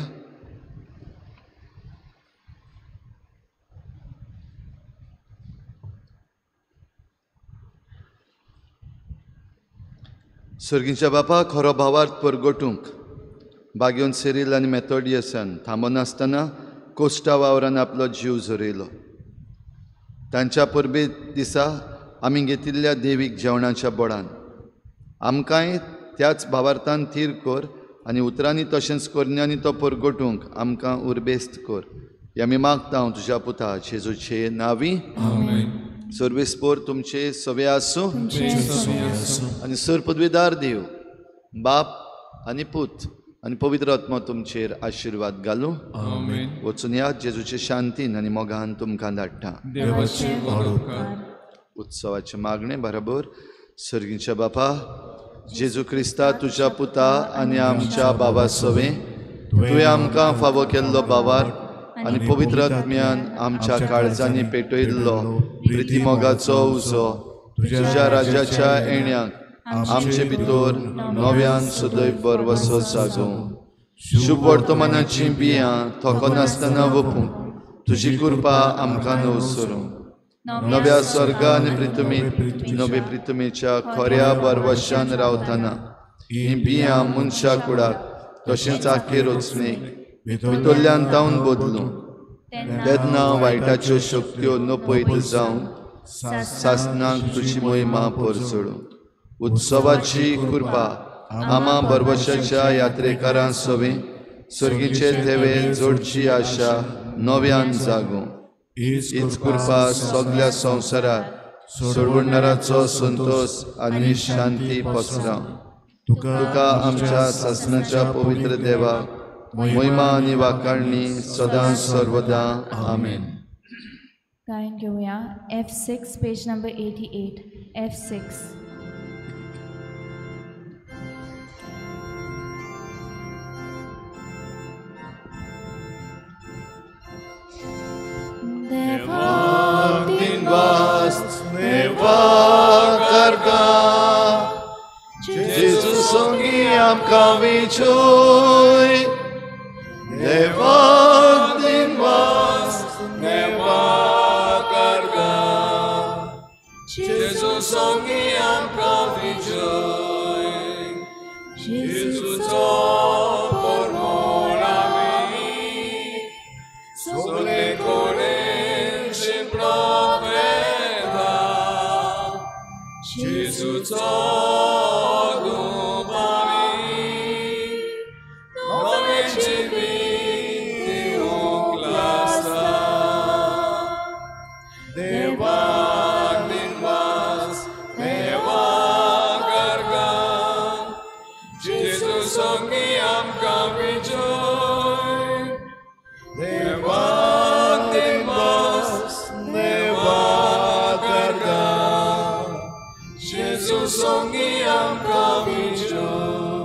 सर्गीच्या बापा, खरो भावार्थ परगटूंक बागेवन सिरील आनी मेथोडियसान थांबनासतना कोश्टा वावरान आपलो जीव झरयलो. तांच्या परबे दिसा आमी घेतिल्ल्या देवीक जेवणाच्या बोडान आमकांय त्याच भावार्थान थीर कर आनी उतरांनी तशेंच करण्यांनी तो परगटूंक आमकां उर्बेस्त कर. हे आमी मागता हांव तुज्या पुता जेजूचे नांवी. सर्वेस्पोर तुमचे सवे आसूं आनी सर पदवीदार देव बाप आनी पूत आनी पवित्र आत्मा तुमचेर आशिर्वाद घालूं. वचून या जेजूचे शांतीन आनी मोगान तुमकां धाडटा. उत्सवाचें मागणें बरोबर. सर्गीच्या बापा, जेजू क्रिस्ता तुज्या पुता आनी आमच्या बाबा सवें तुवें आमकां फावो केल्लो बाबार आनी पवित्र आत्म्यान आमच्या काळजांनी पेटयल्लो प्रिती मोगाचो उजो तुज्या राज्याच्या येण्याक आमचे भितर नव्यान सदैव बरवसो जागोवं. शुभ वर्तमानाचीं बियां थकनासतना वपूंक तुजी कृपा आमकां नवसरूं. नव्या स्वर्ग आनी प्रितुमी नवे प्रितुमेच्या खऱ्या बरवशान रावतना हीं बियां मनशा कुडाक तशेंच आखे रचणेक भितरल्यान तावन बदलूं. तेन्ना वायटाच्यो शक्त्यो नपयत जावन सासनाक तुजी मोहिमा परजळूं. उत्सवाची कृपा आमा बरवशाच्या यात्रेकारां सवें सर्गीचे थेवे जोडची आशा नव्यान जागूं. हीच कृपा सगल्या संवसारार सोडवणाराचो संतोष आनी शांती पसराव. तुका आमच्या सासनाच्या पवित्र देवा महिमा आनी वाखाणणी सदां सर्वदा. आमेन. गायन घेवया F6 page number 88. F6. देवाक दिनवास देवाक आर्गां, जेजू संगी आमकां विजय. देवाक दिनवास देवाक आर्गां, जेजू संगी आमकां विजय. जेजूचो परमळ आमी सगळे कडेन शिंपडत वेता. जेजूचो संगी आमकां विजय.